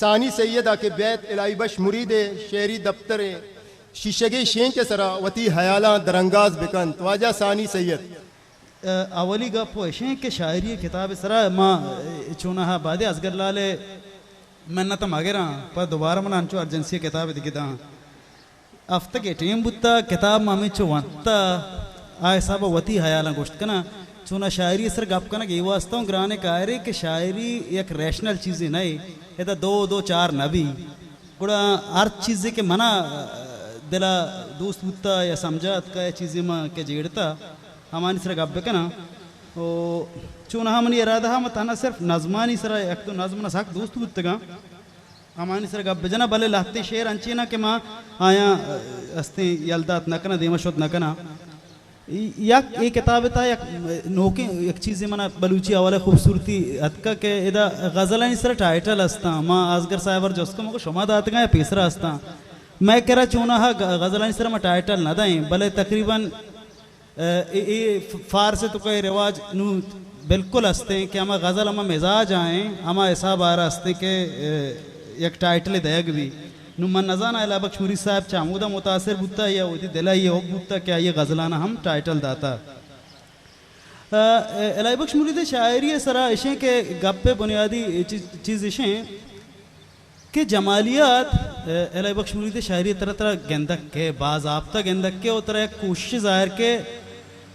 ثانی سید ءَ کہ بیت الہی بخش مرید ءِ شعری دپتر ءِ شیشگی شینک ءِ سرا وتی ہیالاں درانگاز بکنت۔ واجہ ثانی سید۔ ءَ، اولی گپ و اشیں کہ شاعری کتاب ءِ سرا ما، ءَ، چوناہا بادے اصغر لال ءِ منت ءَ مگراں، پہ دوبارہ من انچو ارجنسی کتاب دگہ داں۔ ہفتگے ٹیم بوتا، کتاب ما ہمینچو ونتا، آ حساب ءَ وتی ہیالاں گوشت کناں۔ چونا شاعری ءِ سر گپ کنگ اے واسطہ اوں گرانیں کارے کہ شاعری یک ریشنل چیزے نہ اے، ادا دو دو چار نہ بی۔ گڑا ہر چیزے کہ منا دل ءَ دوست بوتا یا سمجھ ءَ اتکا یا چیزے ما کہ جیڑتا، ہمانی سر گپ بکناں۔ او چوناہا منی ارادہ ءَ ما تہنا صرف نظمانی سر، یک دو نظم منا سک دوست بوتگاں۔ ہمانی سر گپ بجناں، بلے لہتیں شعر انچیں کہ ما آیاں، ءَ، استیں یل دات نہ کناں، دیما شت نہ کناں۔ ای-، یک اے کتاب ءِ تہا یک نوکیں یک چیزے منا بلوچی حوالہ خوبصورتی اتکا کہ ادا غزلانی سر ٹائٹل استاں۔ ما آزگر صاحب ءَ جست کت، من گو شما داتگاں یا پیسرا استاں؟ مئے کرا چوناہا غ-، غزلانی سر ما ٹائٹل نہ دئیں، بلے تقریباً ءَ، اے، اے ف-، فارس ءِ توکا اے رواج نوں بالکل استیں کہ ہما غزل ہما مزاج آئیں، ہما حساب آرا استیں کہ، ءَ، یک ٹائٹلے دئیگ بی۔ نوں من نزاناں الہ بخش مرید صاحب چہ ہمودا متاثر بوتا یا وتی دل ءَ اے حب بوتا کہ آئی ءَ غزلاناں ہم ٹائٹل داتا۔ ءَ، الہ بخش مرید ءِ شاعری ءِ سرا اشیں کہ گپ ءِ بنیادی چیز، چیز اشیں کہ جمالیات، ءَ، الہ بخش مرید ءِ شاعری ءِ ترا، ترا گندگ کئے، باز آپتا گندگ کئے و ترا یک کوشش ظاہر کئے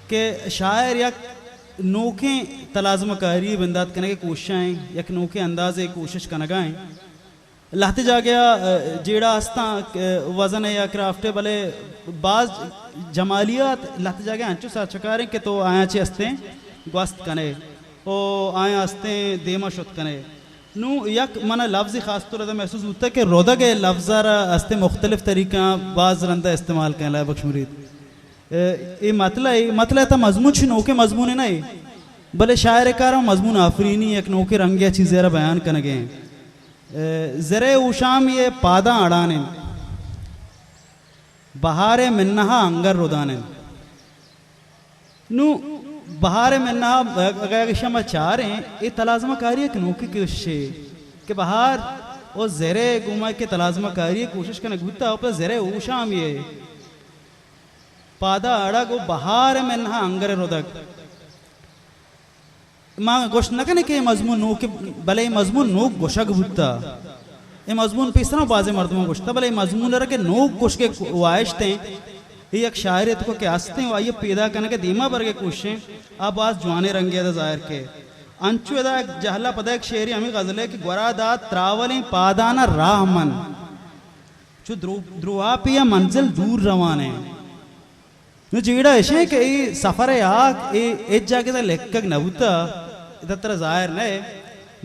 کہ شاعر یک نوکیں تلازمہ کاری بندات کنگ ءِ کوشش ءَ ایں، یک نوکیں اندازے کوشش کنگ ءَ ایں۔ لہتے جاگہ ءَ، ءَ، جیڑہ استاں، ءَ، وزن ءِ یا کرافٹ ءِ، بلے باز جمالیات لہتے جاگہ انچو سرچکار ایں کہ تو آیاں چہ استیں گوست کنے و آیاں استیں دیما شت کنے۔ نوں یک من ءَ لفظے خاص طور ءَ محسوس بوتگ کہ ردگ ءِ لفظ ءَ را استیں مختلف طریقہ باز رند ءَ استعمال کن الہ بخش مرید۔ ءَ، اے مطلع، اے مطلع تا مضمون چی نوکیں مضمونے نہ اے، بلے شاعر ءِ کار ہم مضمون آفرینی یک نوکیں رنگے ءَ چیزے ءَ را بیان کنگ ءَ ایں۔ ءَ، زرے اوشام یہ پاداں اڑان انت، بہار ءِ منہا انگر ردان انت۔ نوں بہار ءِ منہا اگاں، اگاں شما چاریں، اے تلازمہ کاری یک نوکیں کوششے کہ بہار و زرے گوما کہ تلازمہ کاری کوشش کنگ بوتا، و پہ زرے اوشام یہ پادا اڑگ و بہار ءِ منہا انگر ردگ۔ ما گوشت نہ کنیں کہ اے مضمون نوک، بلے اے مضمون نوک گوشگ بوتا۔ اے مضمون پیسرا بازیں مردماں گوشتا، بلے اے مضمون ءَ را کہ نوک گوشگ ءِ واہشت ایں، اے یک شاعرے ءِ توکا کہ است ایں و آئی ءَ پیدا کنگ ءِ دیما برگ ءِ کوشش ایں، آ باز جوانیں رنگے ءَ ظاہر کئے۔ انچو ادا یک جہلا پدا یک شعرے ہمے غزلے کہ گورا دات تراولیں پادانا راہ من، چو درو-، درواپی ءَ منزل دور روان ایں۔ نوں جیڑہ اش ایں کہ اے سفر ءِ ہاک اے ہچ جاگہ ءَ لکھگ نہ بوتا، ادا ترا ظاہر نہ اے،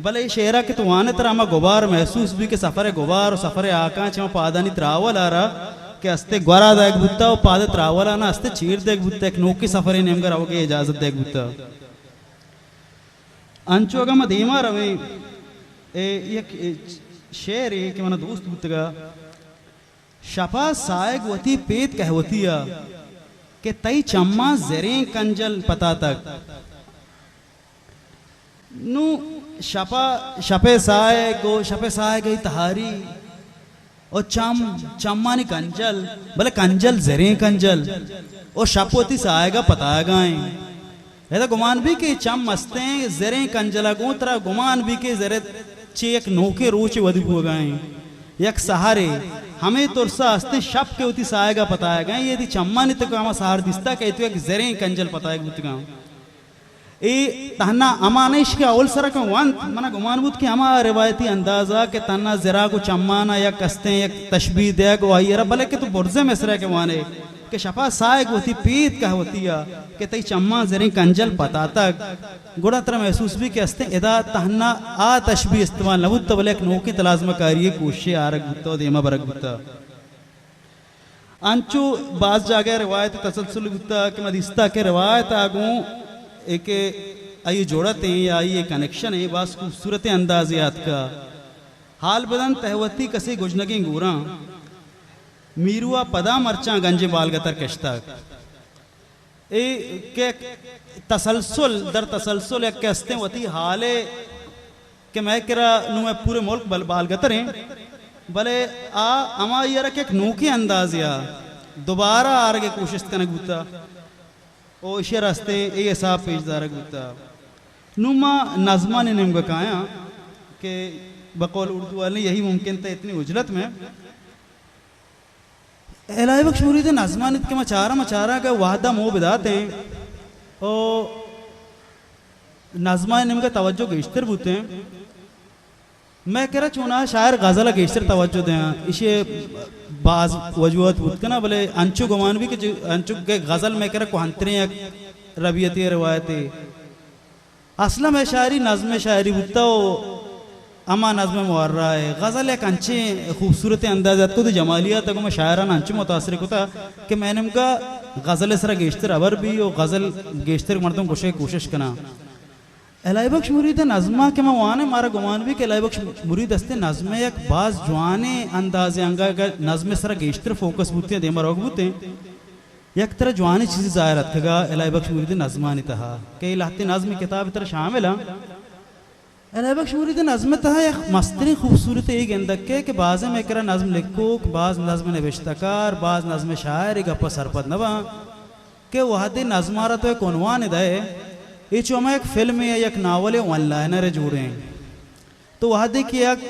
بلے اے شعر ءَ کہ تو وان ئے ترا ہما گبار محسوس بی کہ سفر ءِ گبار و سفر ءِ ہاکاں چہ ہما پادانی تراول ءَ را کہ استیں گورا دئیگ بوتا و پاد ءِ تراول ءَ نا استیں چیر دئیگ بوتا، یک نوکیں سفرے نیمگ ءَ روگ ءِ اجازت دئیگ بوتا۔ انچو اگاں ما دیما رویں، اے یک، اے شعرے کہ منا دوست بوتگا، شپا ساہگ وتی پیت کہوتی ءَ کہ تئی چماں زریں کنجل پتاتگ۔ نوں شپا، شپے ساہگ و شپے ساہگ ءِ تہاری و چم، چمانی کنجل، بلے کنجل زریں کنجل و شپ وتی ساہگ ءَ پتاگائیں۔ ادا گمان بی کہ چم استیں زریں کنجلا گوں ترا گمان بی کہ زرت چہ یک نوکیں روچے ودی بوگا ایں، یک سحرے۔ ہمے ترسا استیں شپ کہ وتی ساہگا پتایگا ایں، اے دی چمانی تکا ہما سحر دیستا کہ اے تو یک زریں کنجل پتایگ بوتگاں۔ اے تہنا ہما نہ اش کہ اول سرا کہ ونت، منا گمان بوت کہ ہما روایتی اندازا کہ تہنا زرا گوں چمانا یک استیں یک تشبیہ دیگ و آئی را، بلے کہ تو برزیں مصرعے کہ وانے، کہ شپا ساہگ وتی پیت کہوتی ءَ کہ تئی چماں زریں کنجل پتاتگ، گڑا ترا محسوس بی کہ استیں ادا تہنا آ تشبیہ استعمال نہ بوتہ، بلے یک نوکیں تلازمہ کاری ءِ کوششے آرگ بوتہ و دیما برگ بوتہ۔ انچو باز جاگہ روایت تسلسل بوتہ کہ ما دیستہ کہ روایت ءَ گوں اے کہ آئی جوڑت ایں یا آئی کنکشن ایں باز خوبصورتیں اندازے آتکہ۔ حال بدنت تہ وتی کسے گژنگیں گوراں۔ میرو ءَ پدا مرچاں گنجیں بالگتر کشتگ۔ اے کہ تسلسل در تسلسل یک کہ استیں وتی حال ءِ کہ مئے کرا نوں مئے پورے ملک بل-، بالگتر ایں، بلے آ ہمائی ءَ را کہ یک نوکیں اندازے ءَ دوبارہ آرگ ءِ کوشست کنگ بوتا ءُ ایشی ءَ را استیں اے حساب پیش دارگ بوتا۔ نوں ما نظمانی نیمگ ءَ کایاں کہ بقول اردو والے یہی ممکن تھا اتنی عجلت میں۔ الٰہی بخش مرید ءِ نظمانی کہ ما چاراں، ما چاراں کہ وہد ءَ موہ بداتیں او نظمانی نیمگ ءَ توجہ گیشتر بوتیں۔ مئے کرا چوناہا شاعر غزل ءَ گیشتر توجہ دیاں، ایشی ءِ باز وجوہات بوت کناں، بلے انچو گمان بی کہ جو-، انچو کہ غزل مئے کرا کوہنتریں یک ربیتے ءُ روایتے۔ اصل ءَ مئے شاعری نظم ءِ شاعری بوتا ءُ ہما نظم معرہ ءِ۔ غزل یک انچیں خوبصورتیں انداز ءَ اتکو، وتی جمالیات ءَ گوں مئے شاعراں انچو متاثر کتا کہ مئے نیمگ ءَ غزل ءِ سرا گیشتر ہبر بی ءُ غزل گیشتر مردم گوشگ ءِ کوشش کناں۔ الٰہی بخش مرید ءِ نظماں کہ ما وانیں، مارا گمان بی کہ الٰہی بخش مرید استیں نظم ءِ یک باز جوانیں اندازے، انگا اگہ نظم ءِ سرا گیشتر فوکس بوتیں، دیما روگ بوتیں، یک ترا جوانیں چیزے ظاہر اتکگا الٰہی بخش مرید ءِ نظمانی تہا کہ اے لہتیں نظم کتاب ءِ ترا شامل آں۔ الٰہی بخش مرید ءِ نظم ءِ تہا یک مستریں خوبصورت اے گندگ کہ، کہ بازیں مئے کرا نظم لکھوک، باز نظم نبشتہ کار، باز نظم شاعر اے گپ ءَ سرپد نہ باں کہ وہدے نظم ءَ را تو یک عنوان دئے، اے چو ہما یک فلمے یا یک ناولے ون لائنرے جوڑیں۔ تو وہدے کہ یک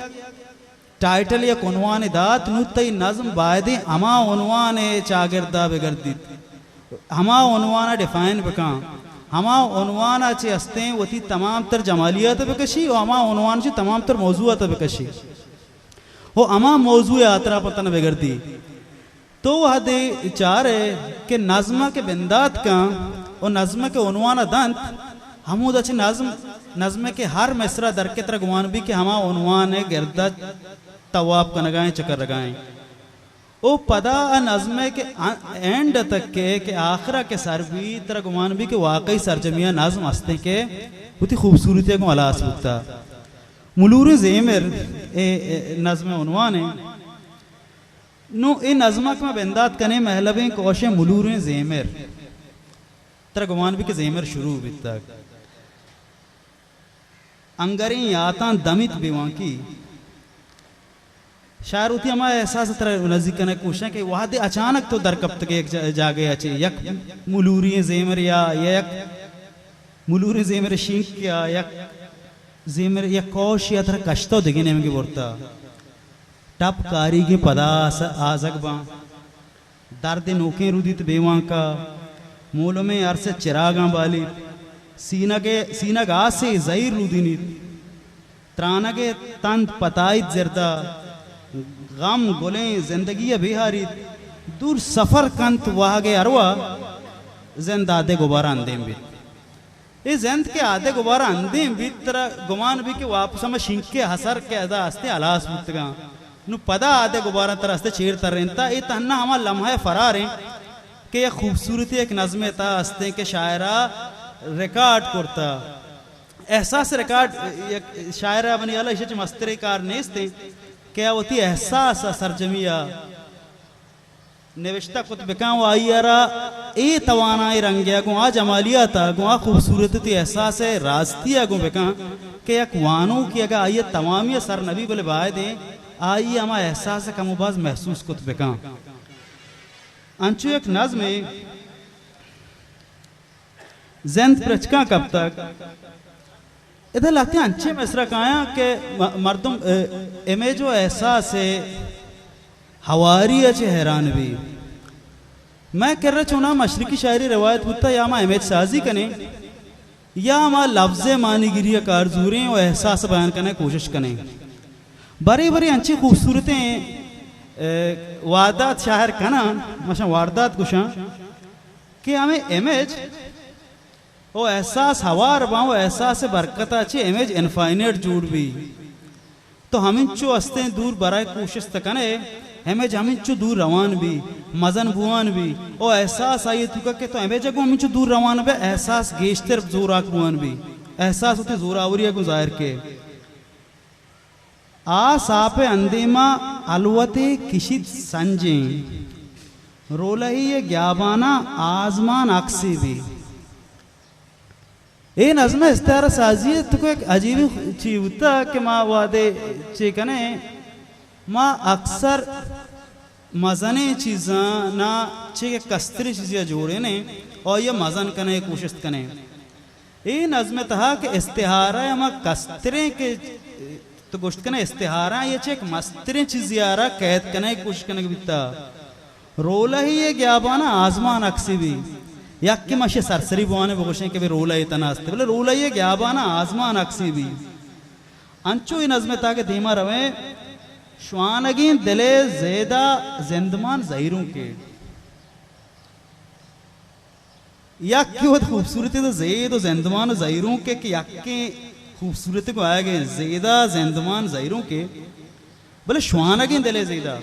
ٹائٹل یک عنوان دات، نوں تئی نظم بایدیں ہما عنوان ءِ چاگرد ءَ بگردیت، ہما عنوان ءَ ڈیفائن بکن، ہما عنوان ءَ چہ استیں وتی تمام تر جمالیات ءَ بکشی ءُ ہما عنوان ءَ چہ تمام تر موضوعات ءَ بکشی ءُ ہما موضوع ءِ ہاترا پہ تن بگردی۔ تو وہدے چارئے کہ نظم ءَ کہ بندات کن ءُ نظم ءَ کہ عنوان ءَ دنت، ہمودا چہ نظم، نظم ءِ کہ ہر مصرع در کہ ترا گمان بی کہ ہما عنوان ءِ گرد ءَ طواف کنگا ایں، چکرگا ایں۔ او پدا آ نظم ءِ کہ اینڈ ءَ تک کہ، کہ آخر ءَ کہ سر بی، ترا گمان بی کہ واقعی سرجمی ءَ نظم استیں کہ وتی خوبصورتی ءَ گوں ہلاس بوتا۔ ملوریں زیمر اے، اے نظم ءِ عنوان ایں۔ نوں اے نظم ءَ کہ ما بندات کنیں، مہلبیں کوشیں ملوریں زیمر۔ ترا گمان بی کہ زیمر شروع بیتگ۔ انگریں یاتاں دمیت بے وانکی۔ شاعر وتی ہما احساس ءَ ترا نزیک کنگ ءِ کوشاں کہ وہدے اچانک تو در کپتگ ئے یک جا-، جاگہے ءَ چہ، یک ملوری ئیں زیمر یا، یا یک ملوریں زیمر شینک یا یک زیمر یک کوش یا ترا کشتہ ءُ دگہ نیمگے برتہ۔ ٹپ کاریگیں پدا آس-، آزگ باں۔ درد نوکیں رودیت بے وانکا، مولمیں ارس چراگاں بالیت۔ سینگ ءِ، سینگ آسے زہیر رودینیت۔ ترانگ ءِ تند پتائیت زردا، غم گلیں زندگی ءَ بے ہاریت۔ دور سفر کنت واہگ ءِ ارواہ، زند آدے گبارا اندیم بیت۔ اے زند کہ آدے گبارا اندیم بیت، ترا گمان بیت کہ واپس ہما شینکے ہسر کہ ادا استیں ہلاس بوتگاں۔ نوں پدا آدے گباراں ترا استیں چیر ترینتا۔ اے تہنا ہما لمحہ فرار ایں کہ یک خوبصورتی یک نظمے تہا استیں کہ شاعرا ریکارڈ کرتا۔ احساس ریکارڈ، یک شاعر ءَ منی ہیال ءَ ایشی ءَ چہ مستریں کار نیست ایں کہ آ وتی احساس ءَ سرجمی ءَ نوشتہ کت بکن ءُ آئی ءَ را اے توانائیں رنگے ءَ گوں آ جمالیات ءَ گوں آ خوبصورتی احساس ءِ راستی ءَ گوں بکن کہ یک وانوکے اگاں آئی ءِ تمامی ءَ سر نہ بی بلے باید ایں آئی ءَ ہما احساس ءَ کم ءُ باز محسوس کت بکن۔ انچو یک نظمے زند پرچکاں کپتگ۔ ادا لہتیں انچیں مصرع کایاں کہ م-، مردم، ء، امیج ءُ احساس ءِ ہواری ءَ چہ حیران بی۔ مئے کرا چوناہا مشرقی شاعری روایت بوتا یا ما امیج سازی کنیں یا ما لفظ ءِ معنی گری ءَ کار زوریں ءُ احساس بیان کنگ ءِ کوشش کنیں۔ برے برے انچیں خوبصورتیں، ء، واردات شاعر کناں، مشاں واردات گوشاں۔ کہ ہمے امیج ءُ احساس ہوار باں ءُ احساس ءِ برکت ءَ چہ امیج انفائنیٹ جوڑ بی۔ تو ہمینچو استیں دور برگ ءِ کوشست کن ئے، امیج ہمینچو دور روان بی، مزن بوان بی، ءُ احساس آئی ءِ توکا کہ تو امیج ءَ گوں ہمینچو دور روان بئے، احساس گیشتر زوراک بوان بی، احساس وتی زوراوری ءَ گوں ظاہر کئے۔ آس آپ ءِ اندیما ہلوتے کشیت سنجیں، رولہی ءِ گیاباناں آزمان عکسے بی۔ اے نظم ءِ استعارہ سازی ءِ توک ءَ یک عجیبیں چی بوتا کہ ما وہدے چے کنیں، ما اکثر مزنیں چیزاں نا چے کہ کستریں چیزے ءَ جوڑینیں، آئی ءَ مزن کنگ ءِ کوشست کنیں۔ اے نظم ءِ تہا کہ استعارہ ءِ ہما کستریں کہ تو گوشت کنئے استعارہ، آئی ءَ چہ یک مستریں چیزے ءَ را قید کنگ ءِ کوشش کنگ بیتا۔ رولہی ءِ گیابان ءَ آزمان عکسی بی۔ یک کہ ما شے سرسری بوانیں بگوشیں کہ بے رولہی تنا است، بلے رولہی ءِ گیابان ءَ آزمان عکسی بی۔ انچو اے نظم ءِ تہا کہ دیما رویں، شوانگیں دل ءِ زید ءَ زندمان زہیرونکے۔ یک کہ وت خوبصورتی تو زید و زندمان و زہیرونکے کہ یکیں خوبصورتی کو آیگ ءَ زید ءَ زندمان زہیرونکے، بلے شوانگیں دل ءِ زید ءَ۔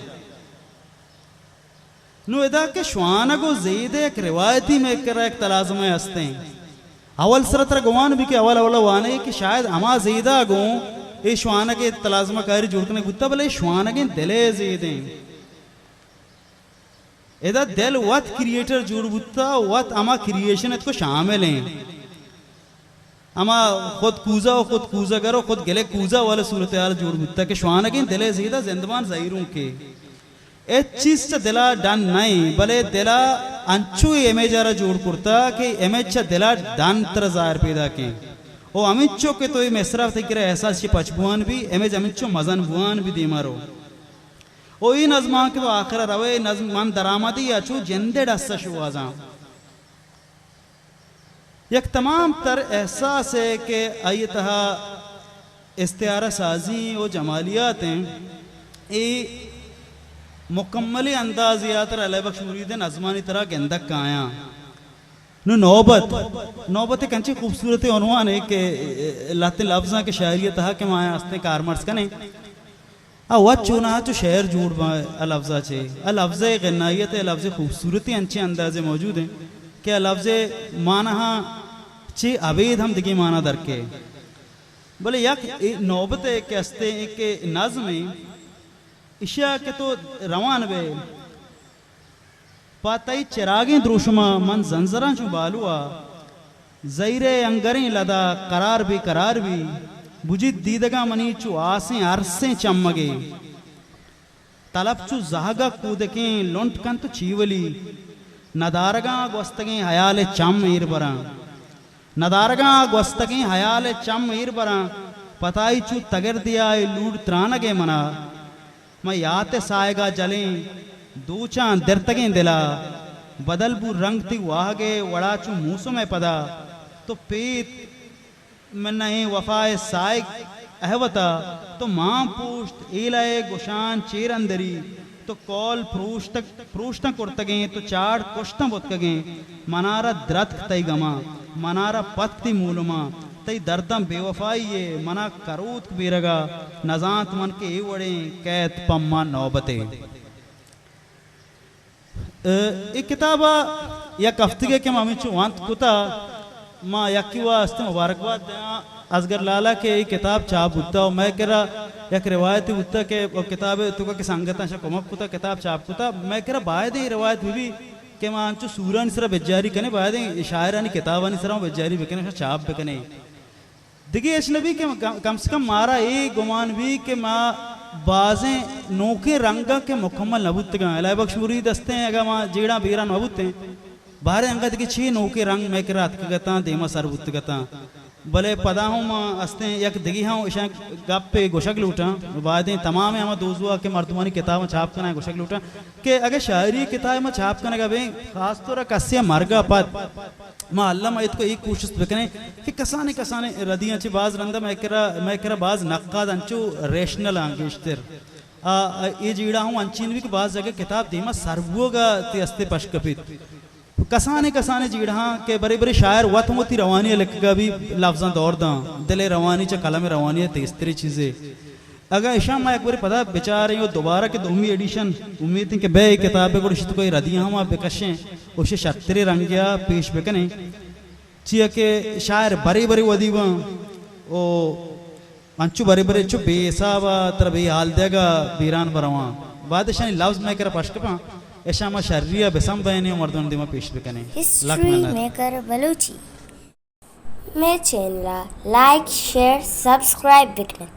نوں ادا کہ شوانگ و زید ءِ یک روایتی مئے کرا یک تلازمے ہستیں۔ اول سرا ترا گمان بی کہ اول اول وانے کہ شاید ہما زید ءَ گوں اے شوانگ ءِ تلازمہ کاری جوڑ کنگ بوتا، بلے شوانگیں دل ءِ زیدیں۔ ادا دل وت کریئیٹر جوڑ بوتا، وت ہما کریئیشن ءَ اتکو شامل ایں۔ ہما خود کوزہ و خود کوزہ گر و خود گلے کوزہ والا صورتحال جوڑ بوتا کہ شوانگیں دل ءِ زید ءَ زندمان زہیرونکے۔ ہچ چیز چہ دل ءَ ڈن نہ ایں، بلے دل ءَ انچو اے امیج ءَ را جوڑ کرتا کہ امیج چہ دل ءَ ڈن تر ظاہر پیداک ایں۔ او ہمینچو کہ تو اے مصرع تئی کرا احساس چہ پچ بوان بی، امیج ہمینچو مزن بوان بی دیما رو۔ او اے نظماں کہ تو آخر ءَ روئے، نظم من درآمدی ءَ چو جند ءِ ڈس ءَ شوہازاں۔ یک تمام تر احساسے کہ آئی ءِ تہا استعارہ سازی و جمالیات ایں، اے مکملیں اندازے ءَ ترا الیح بخش مرید ءِ نظمانی ترا گندگ کایاں۔ نوں نوبت، نوبت یک انچیں خوبصورتیں عنوانے کہ لہتیں لبزاں کہ شاعری ءِ تہا کہ ما آیاں استیں کارمرز کنیں۔ آ وت چوناہا چو شعر جوڑ باں آ لفظ ءَ چہ۔ آ لفظ ءِ غنائیت ءُ آ لفظ ءِ خوبصورتی انچیں اندازے موجود اِنت کہ آ لفظ ءِ معناہاں چہ ابید ہم دگہ معنی در کئے۔ بلے یک اے نوبت ءَ کہ استیں کہ نظم ایں، ایشی ءَ کہ تو روان بئے، پہ تئی چراگیں دروشم ءَ من زنزراں چو بالو ءَ، زہیر ءِ انگریں لد ءَ قرار بے قرار بی، بجیت دیدگاں منی چو آسیں ارسیں چمگے۔ تلپ چو زہگ ءَ کودکیں لنٹ کنت چیولی، ندارگاں گوستگیں ہیال ءِ چم ایر براں۔ ندارگاں گوستگیں ہیال ءِ چم ایر براں، پتائی چو تگردے ءَ اے لوڑ ترانگ ءَ منا۔ من یات ءِ ساہگ ءَ جلیں دوچاں درتگیں دل ءَ، بدل بو رنگ تئی واہگ ءِ وڑا چو موسم ءِ پدا۔ تو پیت منہیں وفا ءِ ساہگ اہوت ءَ، تو مان پوشت ایلہ ءِ گشان چیر اندری، تو کول پروشتگ پروشتاں کرتگیں، تو چاڑ کشتاں بوتکگیں۔ منارا درتک تئی گماں، منارا پتک تئی مولماں، تئی درداں بے وفائی ءَ منا کروتک بیرگ ءَ، نزانت من کہ اے وڑیں کئیت پہ ما نوبتے۔ اے، اے کتاب ءَ یک ہفتگے کہ ما ہمینچو وانت کتا، ما یکی وا است مبارکباد دیاں اصغر لالا کہ اے کتاب چاپ بوتا ءُ مئے کرا یک روایتے بوتا کہ کتاب ءِ توکا کہ سنگتاں شہ کمک کتا، کتاب چاپ کتا، مئے کرا باید ایں اے روایت بہ بی کہ ما انچو سورانی سرا بجاری کنیں، باید ایں شاعرانی کتابانی سرا ہم بجاری بکنیں، شہ چاپ بکنیں۔ دگہ ہچ نہ بی کہ کم، کم سے کم مارا اے گمان بی کہ ما بازیں نوکیں رنگاں کہ مکمل نہ بوتگاں، الہ بخش مرید استیں، اگاں ما جیڑاں بیران مہ بوتیں، باریں انگت کہ چی نوکیں رنگ مئے کرا اتکگ اتاں، دیما سر بوتگ اتاں۔ بلے پدا ہم استیں یک دگہ ہم اشاں گپے گوشگ لوٹاں، بایدیں تمامیں ہما دوزواہ کہ مردمانی کتاباں چاپ کناں گوشگ لوٹاں کہ اگہ شاعری کتاب ما چاپ کنگا بیں، خاص طور کسے مرگا پد ما الم اتکو اے کوشست بکنیں کہ کسانیں کسانیں ردیاں چہ باز رندا مئے کرا، مئے کرا باز نقاد انچو ریشنل آں گیشتر۔ آ، آ، اے جیڑہ ہوں انچین بی کہ باز جگہ کتاب دیما سر بوگا تی استے پش کپیت۔ کسانیں کسانیں جیڑہاں کہ برے برے شاعر وت ہم وتی روانی ءَ لکھگا بی لفظاں دور داں، دل ءِ روانی چہ قلم ءِ روانی ءَ تیزتریں چیزے۔ اگاں اشاں ما یک برے پدا بچاریں ءُ دوبارہ کہ دومی ایڈیشن، امیت ایں کہ بئے اے کتاب ءِ گڑا اشی توکا اے ردیاں ہم ما بکشیں، اشی شرتریں رنگے ءَ پیش بکنیں۔ چیا کہ شاعر برے برے ودی باں ءُ انچو برے برے چو بے حساب ءَ ترا بے حال دیگ ءَ بیران برواں۔ باید اشانی لفظ مئے کرا پش کپاں، اشاں ما شری ءَ بسمبھینیں ءُ مردمانی دیما پیش بکنیں۔ لک ہسٹری منت۔ میکر بلوچی۔ مئے چینل ءَ لائک، شیئر، سبسکرائب بکن ات۔